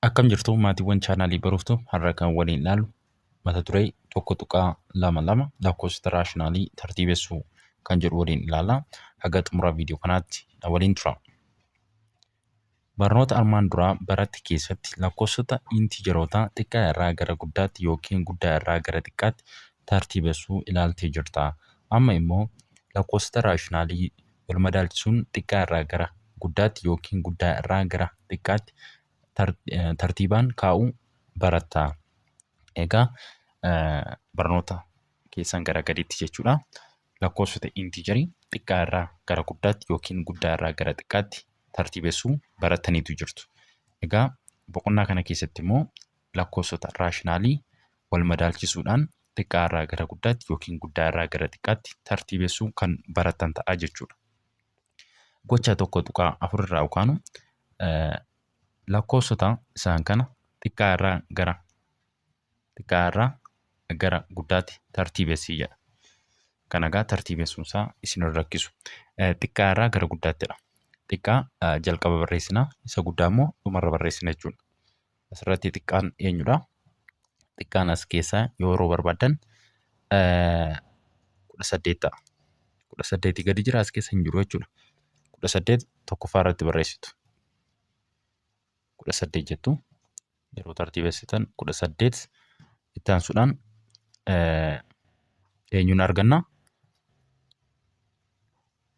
Akkam jirtu maatiiwwan chaanaalii Baruuftuu, har'a kan waliin ilaallu mata duree 1.22 lakkoofsota raashinaalii tartiibessuu kan jedhu waliin ilaalla. Haga xumura viidiyoo kanaatti na waliin tura. Barnoota armaan duraa baratte keessatti lakkoofsota intiijarootaa xiqqaa irraa gara guddaatti yookiin guddaa irraa gara xiqqaatti tartiibessuu ilaaltee jirta. Amma immoo lakkoofsota raashinaalii wal madaalchisuun xiqqaa irraa gara guddaatti yookiin guddaa irraa gara xiqqaatti tartiibaan kaa'uu baratta. Egaa barnoota keessan gara gadiitti jechuudha. Lakkoofsota intiijarii xiqqaa irraa gara guddaatti yookiin guddaa irraa gara xiqqaatti tartiibessuu barattaniitu jirtu. Egaa boqonnaa kana keessatti immoo lakkoofsota raashinaalii wal madaalchisuudhaan xiqqaa irraa gara guddaatti yookiin guddaa irraa gara xiqqaatti tartiibessuu kan barattan ta'a jechuudha. Gocha 1.4 irraa ukaanu lakkoofsota isaan kana xiqqaa irraa gara guddaatti tartiibessii jedha. Kana egaa tartiibessuun isaa isin hin rakkisu. Xiqqaa irraa gara guddaattidha. Xiqqaa jalqaba barreessina, isa guddaa immoo dhumarra barreessina jechuudha. Asirratti xiqqaan eenyudha? Xiqqaan as keessaa yoo yeroo barbaaddan 18 ta'a. 18 gadi jira as keessa hin jiru jechuudha. 18 tokkoffaa irratti barreessitu. 18 jettu. Yeroo tartiibessitan 18 itti aansuudhaan eenyuun arganna?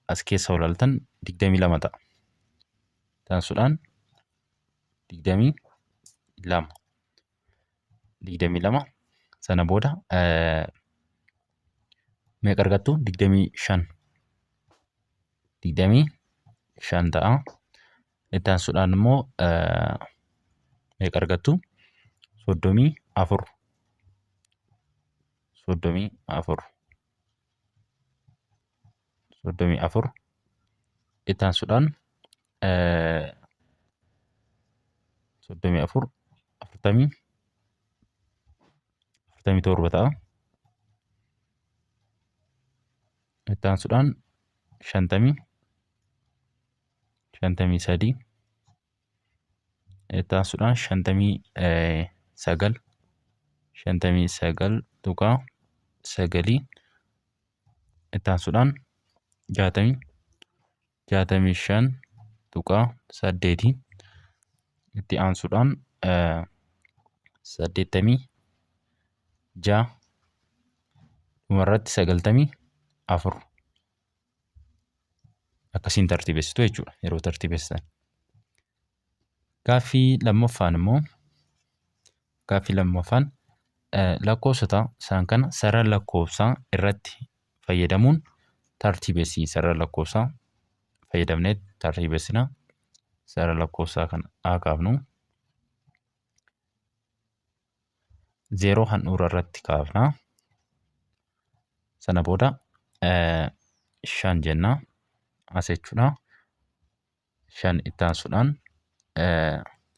As keessa olaaltan 22 ta'a. Itti aansuudhaan 22. 22 sana booda meeqa argattu? 25. 25 ta'a. Itti aansuudhaan immoo meeqa argattu? 34. 34. 34 itti aansuudhaan 34 47 ta'a. Itti aansuudhaan 53, itti aansuudhaan 59, 59.9, itti aansuudhaan 65.8, itti aansuudhaan 86, dhumarratti 94. Akkasiin tartiibessitu jechuudha yeroo tartiibessitan. Gaaffii lammaffaan immoo, gaaffii lammaffaan lakkoofsota isaan kana sarara lakkoofsaa irratti fayyadamuun tartiibessi. Sarara lakkoofsaa fayyadamnee tartiibessina. Sarara lakkoofsaa kana haa kaafnu. Zeeroo handhuura irratti kaafna. Sana booda shan jenna. As jechuudha. Shan itti aansuudhaan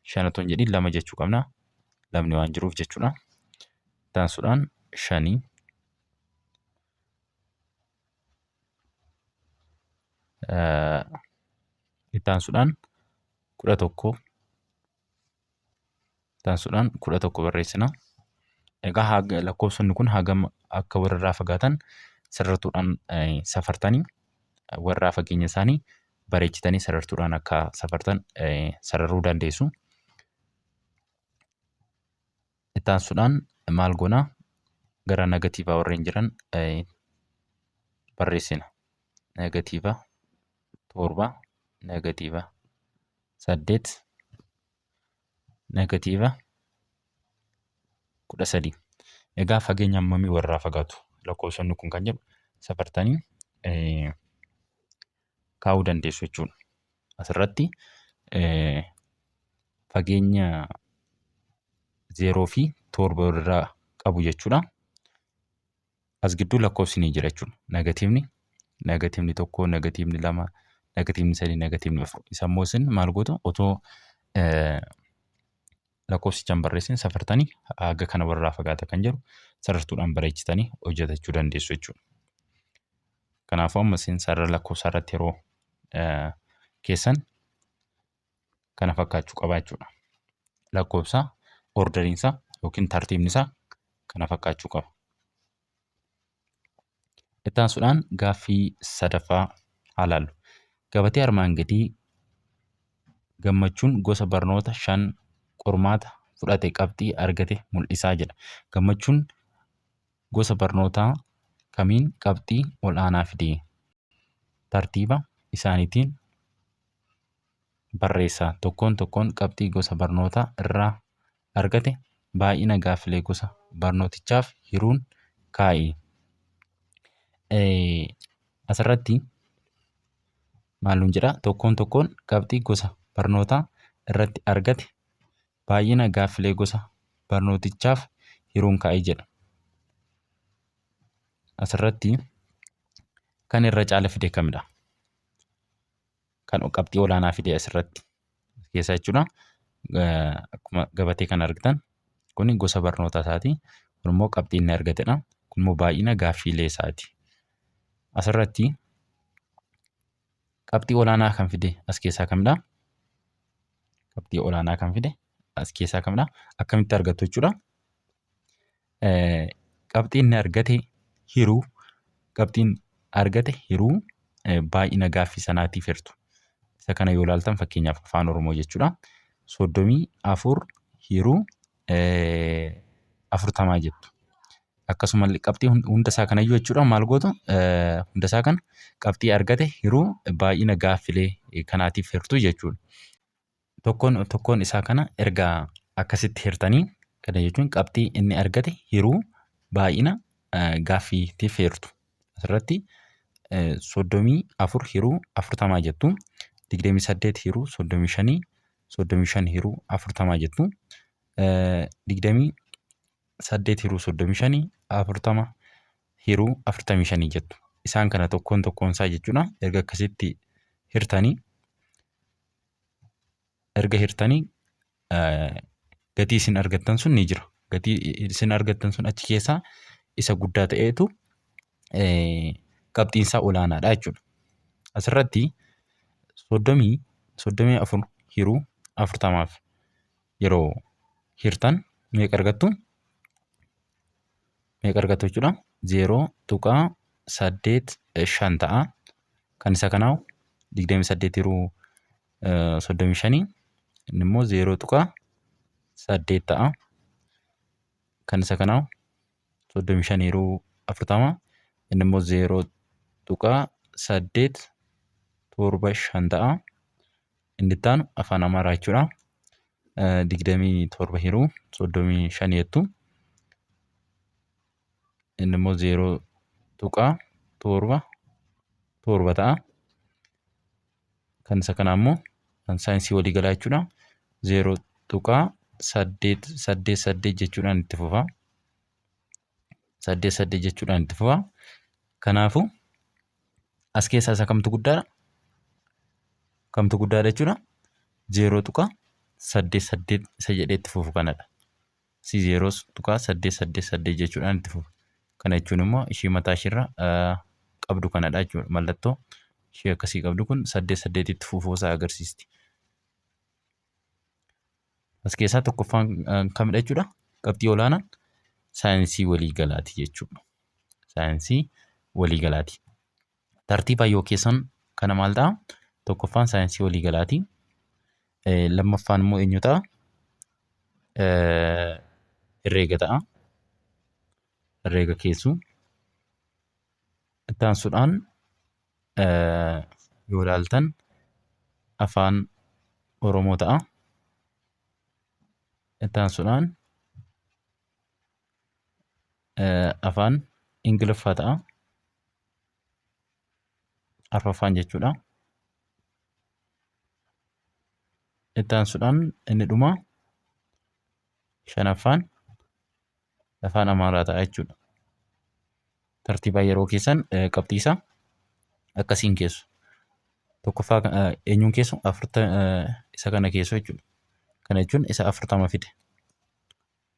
shan otoo hin jedhin lama jechuu qabna. Lamni waan jiruuf jechuudha. Itti aansuudhaan shanii. Itti aansuudhaan 11. Itti aansuudhaan 11 barreessina. Egaa lakkoofsonni kun hagam akka walirraa fagaatan sarartuudhaan safartanii warraa fageenya isaanii bareechitanii sarartuudhaan akka safartan sararuu dandeessu. Itti aansuudhaan maal goona? Gara nagatiivaa warreen jiran barreessina. Nagatiiva 7, nagatiiva 8, negatiiva 13. Egaa fageenya hammamii warraa fagaatu lakkoofsonni kun kan jedhu safartanii kaa'uu dandeessu jechuudha. Asirratti fageenya 0 fi 7 walirraa qabu jechuudha. As gidduu lakkoofsi ni jira jechuudha. Negatiivni, negatiivni 1, negatiivni 2, negatiivni 3, negatiivni 4. Isa immoo isin maal gootu? Otoo lakkoofsicha hin barreessin safartanii haga kana walirraa fagaata kan jedhu sarartuudhaan bareechitanii hojjetachuu dandeessu jechuudha. Kanaafuu amma isin sarara lakkoofsaa irratti yeroo keessan kana fakkaachuu qaba jechuudha. Lakkoofsa orderiin isaa yookiin tartiibni isaa kana fakkaachuu qaba. Itti aansuudhaan gaaffii sadaffaa haa ilaallu. Gabatee armaan gadii Gammachuun gosa barnoota 5 qormaata fudhate qabxii argate mul'isaa jedha. Gammachuun gosa barnootaa kamiin qabxii ol'aanaa fide? Tartiiba isaaniitiin barreessaa. Tokkoon tokkoon qabxii gosa barnootaa irraa argate baay'ina gaaffilee gosa barnootichaaf hiruun kaa'i. Asirratti maal nuun jedha? Tokkoon tokkoon qabxii gosa barnootaa irratti argate baay'ina gaaffilee gosa barnootichaaf hiruun kaa'i jedha. Asirratti kan irra caala fide kamidha? Kan qabxii olaanaa fide asirratti keessa jechuudha. Akkuma gabatee kana argitan kun gosa barnoota isaati. Kun immoo qabxii inni argatedha. Kun immoo baay'ina gaaffiilee isaati. Asirratti qabxii olaanaa kan fide as keessaa kamidha? Qabxii olaanaa kan fide as keessaa kamidha? Akkamitti argattu jechuudha? Qabxii inni argate hiruu qabxiin argate hiruu baay'ina gaaffii sanaatiif hirtu. Isa kana yoo ilaaltan fakkeenyaaf afaan Oromoo jechuudha. 34 hiruu 40 jettu. Akkasumallee qabxii hunda isaa kanayyuu jechuudha maal gootu hunda isaa kana qabxii argate hiruu baay'ina gaaffilee kanaatiif hirtu jechuudha. Tokkoon tokkoon isaa kana erga akkasitti hirtanii kana jechuun qabxii inni argate hiruu baay'ina gaaffiitiif hirtu. Asirratti 34 hiruu 40 jettu. 28 hiruu 35 35 hiruu 40 jettu. 28 hiruu 35 40 hiruu 45 jettu. Isaan kana tokkoon tokkoon isaa jechuudha. Erga akkasitti hirtanii erga hirtanii gatii isin argattan sun ni jira. Gatii isin argattan sun achi keessaa isa guddaa ta'eetu qabxiin isaa olaanaadha jechuudha. Asirratti 34 hiruu 40f yeroo hirtan meeqa argattu? Meeqa argattu jechuudha? 0.85 ta'a. Kan isa kanaa 28 hiruu 35 inni immoo 0.8 ta'a. Kan isa kanaa 35 hiruu 40 inni immoo 0.875 ta'a. Inni itti aanu afaan Amaaraa jechuudha. 27 hiruu 35 jettu. Inni immoo 0.77 ta'a. Kan isa kanaa immoo kan saayinsii waliigalaa jechuudha. 0.888 jechuudhaan itti fufa. 8 8 jechuudhaan itti fufa. Kanaafuu as keessaa isa kamtu guddaadha? Kamtu guddaadha jechuudha? 0.88 isa jedhee itti fufu kanadha. Si 0.888 jechuudhaan itti fufa. Kana jechuun immoo ishii mataa ishiirra qabdu kanadha jechuudha. Mallattoo ishii akkasii qabdu kun 8 8 itti fufuu isaa agarsiisti. As keessaa tokkoffaan kamidha jechuudha? Qabxii olaanaan saayinsii waliigalaati jechuudha. Saayinsii waliigalaati. Tartiibaan yoo keessan kana maal ta'a? Tokkoffaan saayinsii waliigalaati. Lammaffaan immoo eenyu ta'a? Herreega ta'a. Herreega keessu. Itti aansuudhaan yoo ilaaltan afaan Oromoo ta'a. Itti aansuudhaan afaan Ingiliffaa ta'a. Arfaffaan jechuudha. Itti aansuudhaan inni dhumaa shanaffaan afaan Amaaraa ta'a jechuudha. Tartiibaan yeroo keessan qabxii isaa akkasiin keessu. Tokkoffaa eenyuun keessu isa kana keessu jechuudha. Kana jechuun isa 40 fide.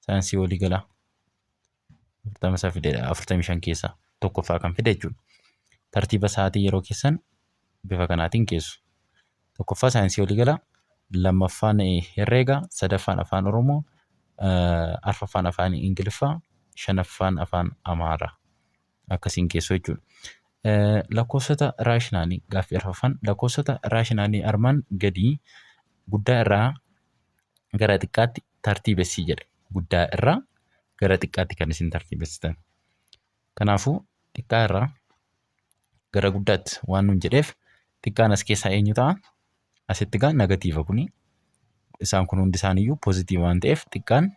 Saayinsii waliigalaa 40 isa fidedha. 45 keessaa tokkoffaa kan fide jechuudha. Tartiiba sa'aatii yeroo keessan bifa kanaatiin keessu. Tokkoffaa saayinsii waliigalaa, Lammaffaan herreega, sadaffaan afaan Oromoo, arfaffaan afaan Ingiliffaa, shanaffaan afaan Amaaraa. Akkasiin keessoo jechuudha. Lakkoofsota raashinaalii gaaffii arfaffaan lakkoofsota raashinaalii armaan gadii guddaa irraa gara xiqqaatti tartiibessii jedha. Guddaa irraa gara xiqqaatti kan isin tartiibessitan. Kanaafuu xiqqaa irraa gara guddaatti waan nuun jedheef xiqqaan as keessaa eenyu ta'a? Asitti gaa negatiiva kuni. Isaan kun hundi isaaniiyyuu poozitiiva waan ta'eef xiqqaan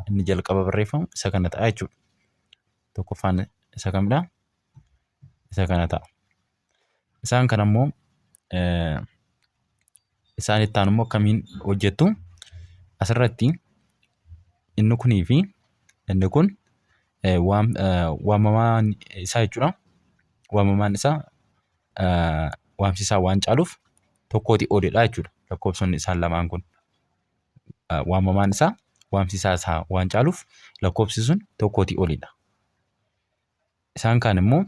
inni jalqaba barreeffamu isa kana ta'a jechuudha. Tokkoffaan isa kamidha? Isa kana ta'a. Isaan kana immoo isaan itti aanu immoo akkamiin hojjettu? Asirratti inni kunii fi inni kun waamamaan isaa jechuudha. Waamamaan isaa waamsisaa waan caaluuf tokkootii olidha jechuudha. Lakkoofsonni isaan lamaan kun. Waamamaan isaa waamsisaa isaa waan caaluuf lakkoofsi sun tokkootii olidha. Isaan kaan immoo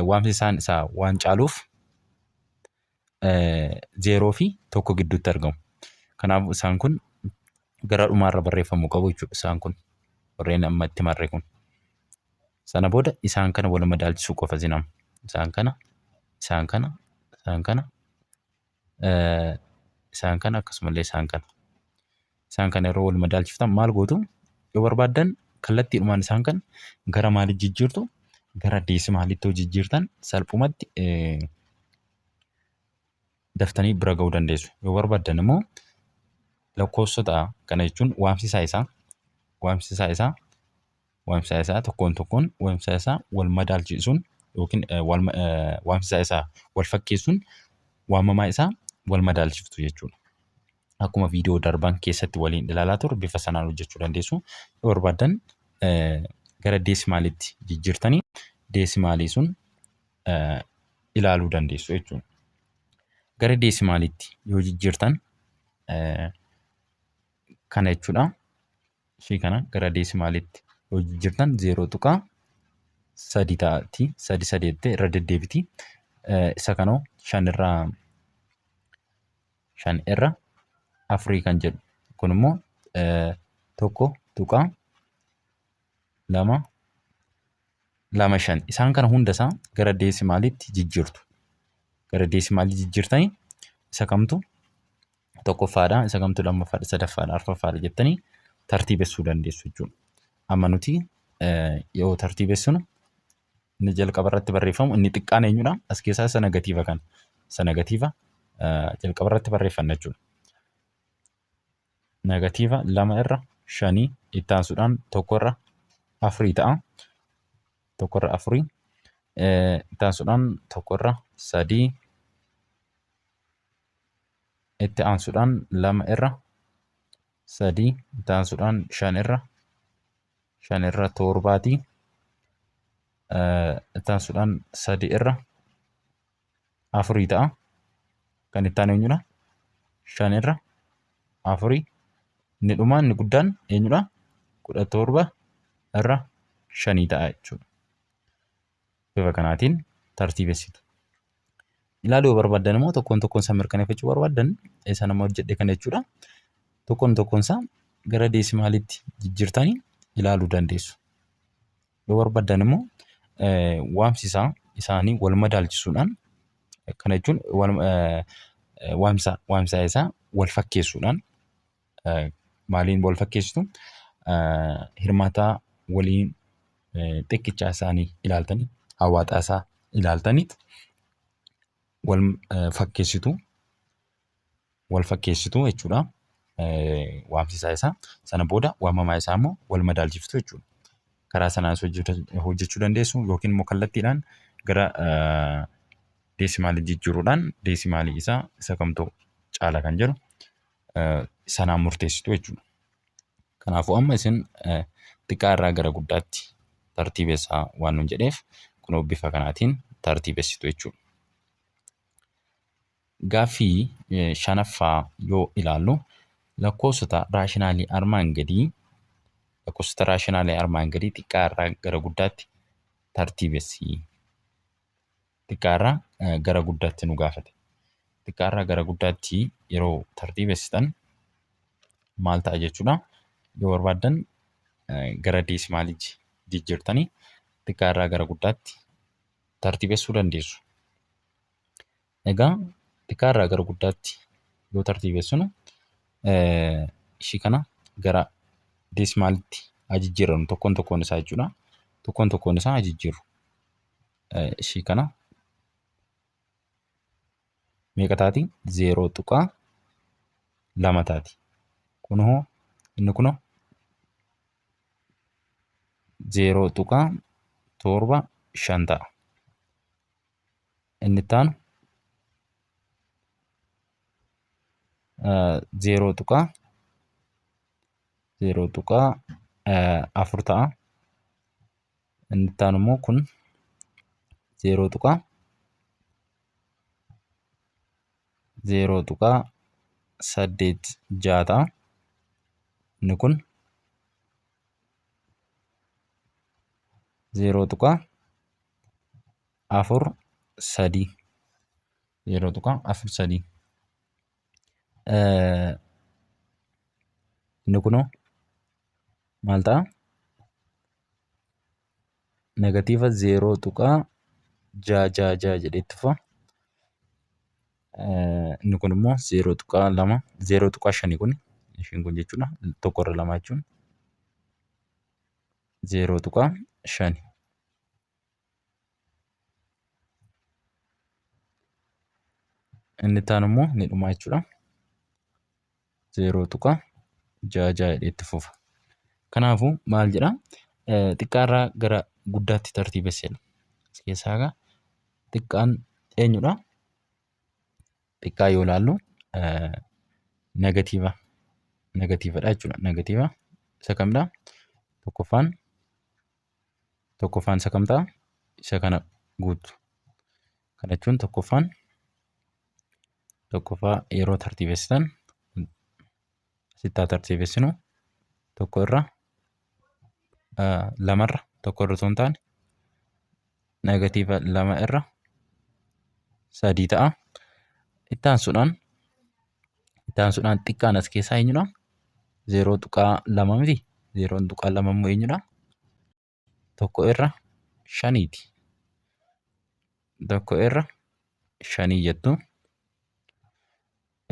waamsisaan isaa waan caaluuf zeeroo fi tokko gidduutti argamu. Kanaaf isaan kun gara dhumaarra barreeffamuu qabu jechuudha. Isaan kun warreen amma itti marre kun. Sana booda isaan kana wal madaalchisuu qofa isin amma. Isaan kana, isaan kana, isaan kana, isaan kana akkasumallee isaan kana. Isaan kana yeroo wal madaalchiftan maal gootu? Yoo barbaaddan kallattiidhumaan isaan kana gara maalitti jijjiirtu? Gara deesimaalitti yoo jijjiirtan salphumatti daftanii bira ga'uu dandeessu. Yoo barbaaddan immoo lakkoofsota kana jechuun waamsisaa isaa waamsisaa isaa waamsisaa isaa tokkoon tokkoon waamsisaa isaa wal madaalchisuun yookiin waamsisaa isaa wal fakkeessuun waamamaa isaa wal madaalchiftu jechuudha. Akkuma viidiyoo darban keessatti waliin ilaalaa turre bifa sanaan hojjechuu dandeessu. Yoo barbaaddan gara deesimaalitti jijjiirtanii deesimaalii sun ilaaluu dandeessu jechuudha. Gara deesimaalitti yoo jijjiirtan kana jechuudha. Ishii kana gara deesimaalitti yoo jijjiirtan 0.3 taati. Sadi sadi jettee irra deddeebiti. Isa kanoo shanirraa shan irra afurii kan jedhu kun immoo 1.225. Isaan kana hunda isaa gara deesimaalitti jijjiirtu. Gara deesimaalii jijjiirtanii isa kamtu tokkoffaadha, isa kamtu lammaffaadha, sadaffaadha, arfaffaadha jettanii tartiibessuu dandeessu jechuudha. Amma nuti yoo tartiibessinu inni jalqaba irratti barreeffamu inni xiqqaan eenyudha? As keessaa isa negatiiva kana. Isa negatiiva jalqaba irratti barreeffanna jechuudha. Negatiiva lama irra shanii itti aansuudhaan tokko irra afurii ta'a. Tokko irra afurii itti aansuudhaan tokko irra sadii itti aansuudhaan lama irra sadii itti aansuudhaan shan irra torbaati. Itti aansuudhaan sadi irra afurii ta'a. Kan itti aanu eenyudha? Shan irra afurii. Inni dhumaa inni guddaan eenyudha? 17 irra shanii ta'a jechuudha. Bifa kanaatiin tartiibessitu. Ilaaluu yoo barbaaddan immoo tokkoon tokkoon isaa mirkaneeffachuu barbaaddan isa nama hojjedhe kana jechuudha. Tokkoon tokkoon isaa gara deesimaalitti jijjiirtanii ilaaluu dandeessu. Yoo barbaaddan immoo waamsisaa isaanii wal madaalchisuudhaan kana jechuun waamsisaa isaa wal fakkeessuudhaan maaliin wal fakkeessitu? Hirmaataa waliin xiqqichaa isaanii ilaaltanii hawaaxaa isaa ilaaltanii wal fakkeessitu jechuudha. Waamsisaa isaa sana booda waamamaa isaa immoo wal madaalchiftu jechuudha. Karaa sanaanis hojjechuu dandeessu yookiin immoo kallattiidhaan gara deesimaalii jijjiiruudhaan deesimaalii isaa isa kamtu caala kan jedhu sanaan murteessitu jechuudha. Kanaafuu amma isin xiqqaa irraa gara guddaatti tartiibessaa waan nun jedheef kunoo bifa kanaatiin tartiibessitu jechuudha. Gaaffii shanaffaa yoo ilaallu lakkoofsota raashinaalii armaan gadii xiqqaa irraa gara guddaatti tartiibessi. Xiqqaa irraa gara guddaatti nu gaafate. Xiqqaarraa gara guddaatti yeroo tartiibessitan maal ta'a jechuudha. Yoo barbaaddan gara deesimaalitti jijjiirtanii xiqqaarraa gara guddaatti tartiibessuu dandeessu. Egaa xiqqaarraa gara guddaatti yoo tartiibessinu ishii kana gara deesimaalitti haa jijjiirrannu tokkoon tokkoon isaa jechuudha. Tokkoon tokkoon isaa haa jijjiirru. Ishii kana meeqa taati? 0.2 taati. Kunoo inni kunoo 0.75 ta'a. Inni itti aanu 0.0.4 ta'a. Inni itti aanu immoo kun 0.0.86 ta'a. Inni kun 0.43 0.43. Inni kunoo maal ta'a? Negatiiva 0.666 jedhee itti fufa. Inni kun immoo 0.2 0.5 kun ishiin kun jechuudha. Tokko irra lama jechuun 0.5. Inni itti aanu immoo ni dhuma jechuudha. 0.66 jedhee itti fufa. Kanaafuu maal jedha? Xiqqaarraa gara guddaatti tartiibessedha. As keessaa egaa xiqqaan eenyudha? Xiqqaa yoo ilaallu negatiiva negatiivadha jechuudha. Negatiiva isa kamidha? Tokkoffaan tokkoffaan isa kam ta'a? Isa kana guutu. Kana jechuun tokkoffaan tokkoffaa yeroo tartiibessitan asitti haa tartiibessinu tokko irra lamarra tokko irra osoo hin taane negatiiva lama irra sadii ta'a. Itti aansuudhaan itti aansuudhaan xiqqaan as keessaa eenyudha? 0.2 miti? 0.2 immoo eenyudha? Tokko irra shaniiti. Tokko irra shanii jettu.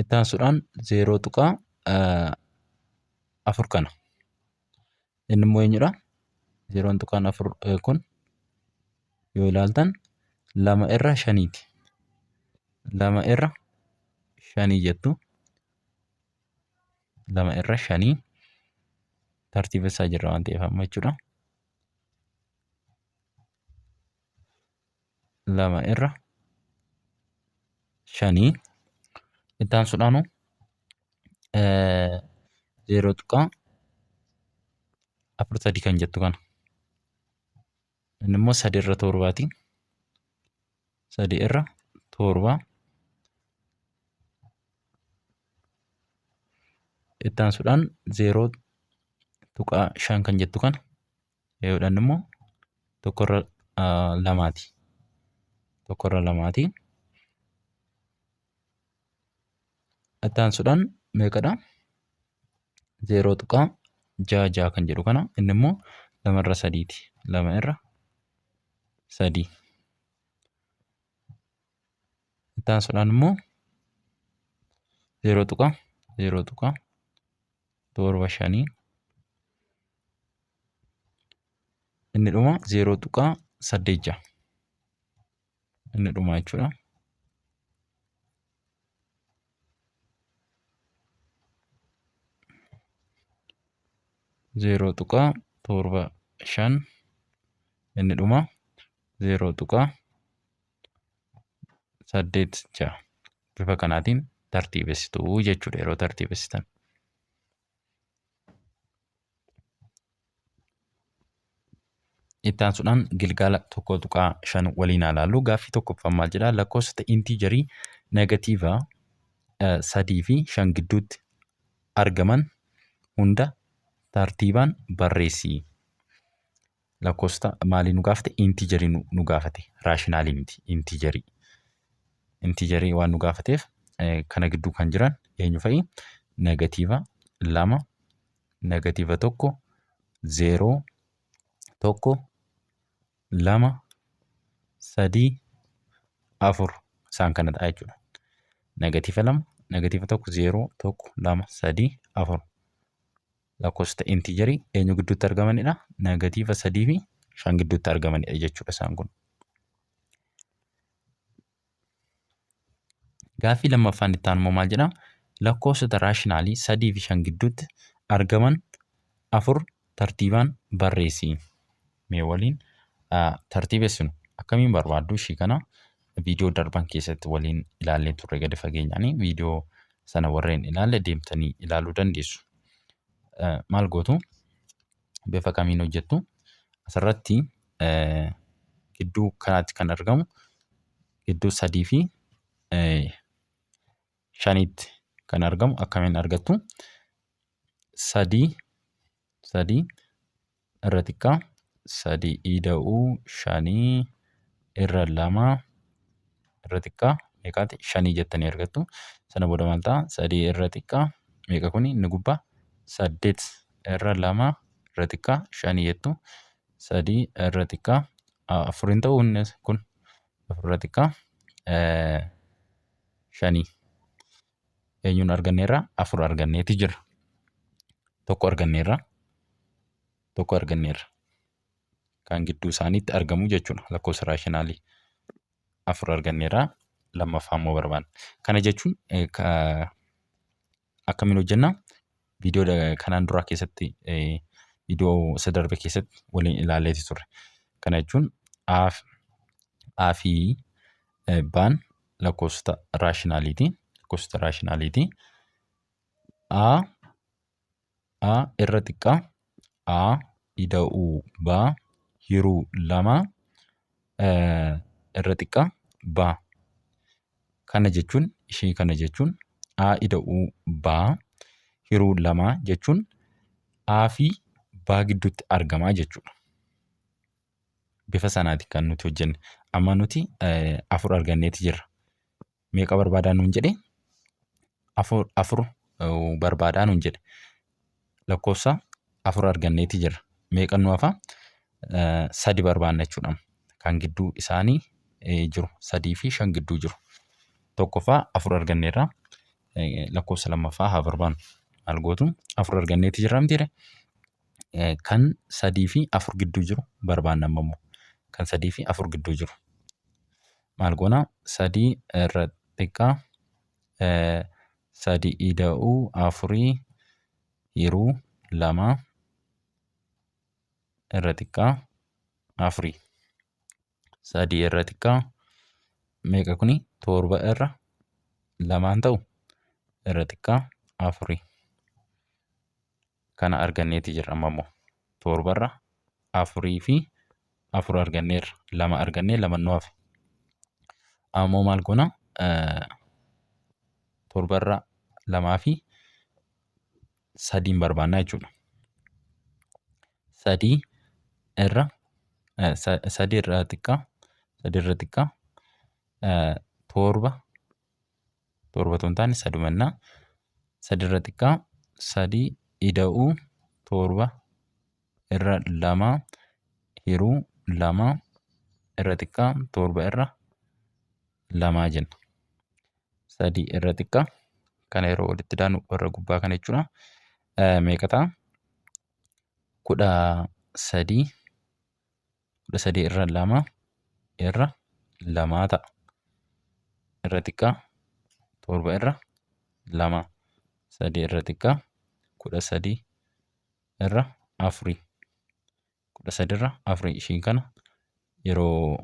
Itti aansuudhaan 0.4 kana. Inni immoo eenyudha? 0.4 kun yoo ilaaltan lama irra shaniiti. Lama irra shanii jettu. Lama irra shanii tartiibessaa jirra waan ta'eef amma jechuudha. Lama irra shanii itti aansuudhaanu 0.43 kan jettu kana. Inni immoo sadi irra torbaati. Sadi irra torba. Itti aansuudhaan 0.5 kan jettu kana yoo jedhan immoo tokko irra lamaati. Tokko irra lamaati. Itti aansuudhaan meeqadha? 0.66 kan jedhu kana inni immoo lama irra sadiiti. Lama irra sadii. Itti aansuudhaan immoo 0.0.75 inni dhuma 0.86 inni dhuma jechuudha. 0.75 inni dhuma 0.86 bifa kanaatiin tartiibessitu jechuudha yeroo tartiibessitan. Itti aansuudhaan gilgaala 1.5 waliin haa ilaallu. Gaaffii tokkoffaan maal jedhaa? Lakkoofsota intiijarii negatiiva 3 fi 5 gidduutti argaman hunda tartiibaan barreessi. Lakkoofsota maalii nu gaafate? Intiijarii nu gaafate. Raashinaalii miti. Intiijarii. Intiijarii waan nu gaafateef Kana gidduu kan jiran eenyu fa'i? Negatiiva 2, negatiiva 1, 0, 1, 2, 3, 4 isaan kana ta'a jechuudha. Negatiiva 2, negatiiva 1, 0, 1, 2, 3, 4. Lakkoofsota intiijarii eenyu gidduutti argamanidha? Negatiiva 3 fi 5 gidduutti argamanidha jechuudha isaan kun. Gaaffii lammaffaan itti aanu immoo maal jedha? Lakkoofsota raashinaalii 3 fi 5 gidduutti argaman afur tartiibaan barreessi. Mee waliin tartiibessinu. Akkamiin barbaaddu ishii kana viidiyoo darban keessatti waliin ilaallee turre gadi fageenyaan viidiyoo sana warreen ilaalle deemtanii ilaaluu dandeessu. Maal gootu? Bifa kamiin hojjettu? Asirratti gidduu kanaatti kan argamu gidduu sadii fi shaniitti kan argamu akkamiin argattu? Sadii sadii irra xiqqaa sadii ida'uu shanii irra lama irra xiqqaa meeqaati? Shanii jettanii argattu. Sana booda maal ta'a? Sadii irra xiqqaa meeqa kuni inni gubbaa? Saddeet irra lama irra xiqqaa shanii jettu. Sadii irra xiqqaa afur hin ta'u inni kun afur irra xiqqaa shanii. Eenyuun arganneerra? Afur arganneeti jira. Tokko arganneerra. Tokko arganneerra. Kan gidduu isaaniitti argamu jechuudha lakkoofsa raashinaalii. Afur arganneerra lammaffaa immoo barbaanna. Kana jechuun akkamiin hojjenna? Viidiyoo kanaan duraa keessatti viidiyoo isa darbe keessatti waliin ilaalleeti turre. Kana jechuun A fi B'n lakkoofsota raashinaaliiti. Lakkoofsota raashinaaliiti. A A irra xiqqaa A ida'uu B hiruu 2 irra xiqqaa B. Kana jechuun ishee kana jechuun A ida'uu B hiruu 2 jechuun A fi B gidduutti argamaa jechuudha. Bifa sanaati kan nuti hojjenne. Amma nuti afur arganneeti jirra. Meeqa barbaadaa nuun jedhe? Afur afur barbaadaa nuun jedhe. Lakkoofsa afur arganneeti jirra. Meeqa nu hafa? Sadi barbaanna jechuudha. Kan gidduu isaanii jiru sadii fi shan gidduu jiru. Tokkoffaa afur arganneerra. Lakkoofsa lammaffaa haa barbaannu. Maal gootu? Afur arganneeti jirra mitiire? Kan sadii fi afur gidduu jiru barbaanna amma immoo. Kan sadii fi afur gidduu jiru. Maal goona? Sadii irra xiqqaa sadii ida'uu afurii hiruu lama irra xiqqaa afurii. Sadii irra xiqqaa meeqa kuni? Torba irra lamaan ta'u irra xiqqaa afurii. Kana arganneeti jirra amma immoo. Torbarra afurii fi afur arganneerra. Lama argannee lama nu hafe. Ammoo maal goona? Torbarra lamaa fi sadiin barbaannaa jechuudha. Sadii irra sadii irra xiqqaa sadii irra xiqqaa torba torba otoo hin taane sadumannaa sadi irra xiqqaa sadii ida'uu torba irra lama hiruu lama irra xiqqaa torba irra lamaa jenna. Sadii irra xiqqaa kana yeroo walitti daanu warra gubbaa kana jechuudha. Meeqa ta'a? 13 13 irra lama irra lamaa ta'a. Irra xiqqaa torba irra lama. Sadii irra xiqqaa 13 irra afurii. 13 irra afurii ishiin kana yeroo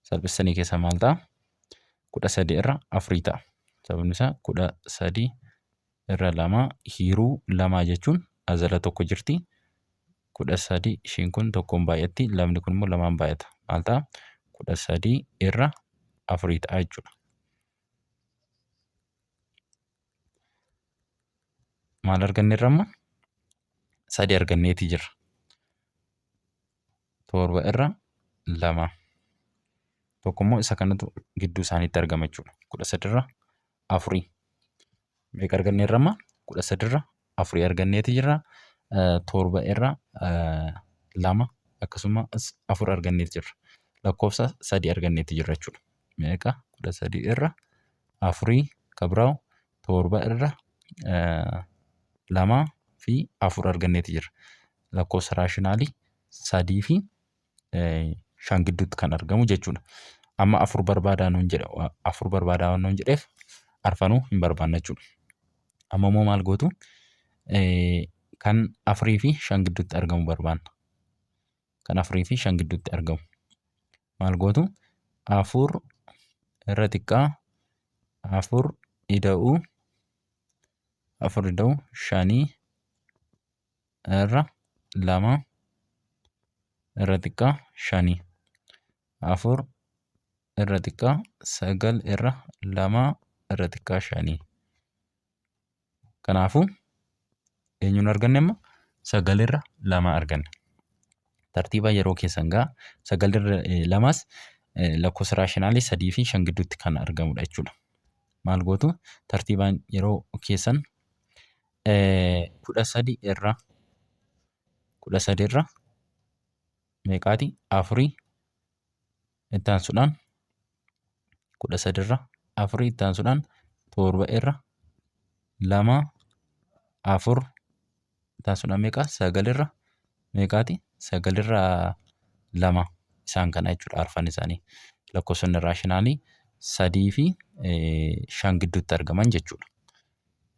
salphistanii keessa maal ta'a? 13 irra afurii ta'a. Sababni isaa 13 irra lama hiruu lamaa jechuun azala tokko jirti. 13 ishiin kun tokkoon baay'atti lamni kun immoo lamaan baay'ata. Maal ta'a? 13 irra afurii ta'a jechuudha. Maal arganneerra amma? Sadi arganneeti jirra. Torba irra lama. Tokko immoo isa kanatu gidduu isaaniitti argama jechuudha. 13 irra afurii. Meeqa arganneerra amma? 13 irra afurii arganneeti jirra. 7 irra 2 akkasumas 4 arganneeti jirra. Lakkoofsa 3 arganneeti jirra jechuudha. Meeqa? 13 irra afurii ka biraa 7 irra 2 fi 4 arganneeti jirra. Lakkoofsa raashinaalii 3 fi 5 gidduutti kan argamu jechuudha. Amma 4 barbaadaa nuun jedhe, 4 barbaadaa waan nuun jedheef arfanuu hin barbaanna jechuudha. Amma immoo maal gootu? Kan 4 fi 5 gidduutti argamu barbaanna. Kan 4 fi 5 gidduutti argamu. Maal gootu? 4 irra xiqqaa 4 ida'uu 4 ida'uu 5 irra 2 irra xiqqaa 5 4 irra xiqqaa 9 irra 2 irra xiqqaa 5. Kanaafuu eenyuun arganne amma? 9 irra 2 arganne. Tartiiba yeroo keessan gaa 9 irra 2s lakkoofsa raashinaalii 3 fi 5 gidduutti kan argamudha jechuudha. Maal gootu? Tartiibaan yeroo keessan 13 irra 13 irra meeqaati? Afurii itti aansuudhaan 13 irra afurii itti aansuudhaan 7 irra 2 4 itti aansuudhaan meeqa? 9 irra meeqaati? 9 irra 2 isaan kana jechuudha arfan isaanii. Lakkoofsonni raashinaalii 3 fi 5 gidduutti argaman jechuudha.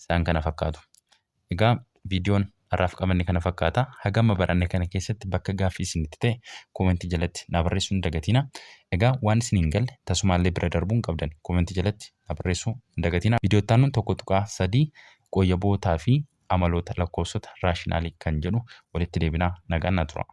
Isaan kana fakkaatu. Egaa viidiyoon har'aaf qabanne kana fakkaata. Hagama baranne kana keessatti bakka gaaffii isinitti ta'e koomentii jalatti naa barreessuu hin dagatina. Egaa waan isin hin galle tasumaallee bira darbuu hin qabdan. Koomentii jalatti naa barreessuu hin dagatina. Viidiyoo itti aanuun 1.3 qooyyabootaa fi amaloota lakkoofsota raashinaalii kan jedhu walitti deebinaa, nagaan naa tura.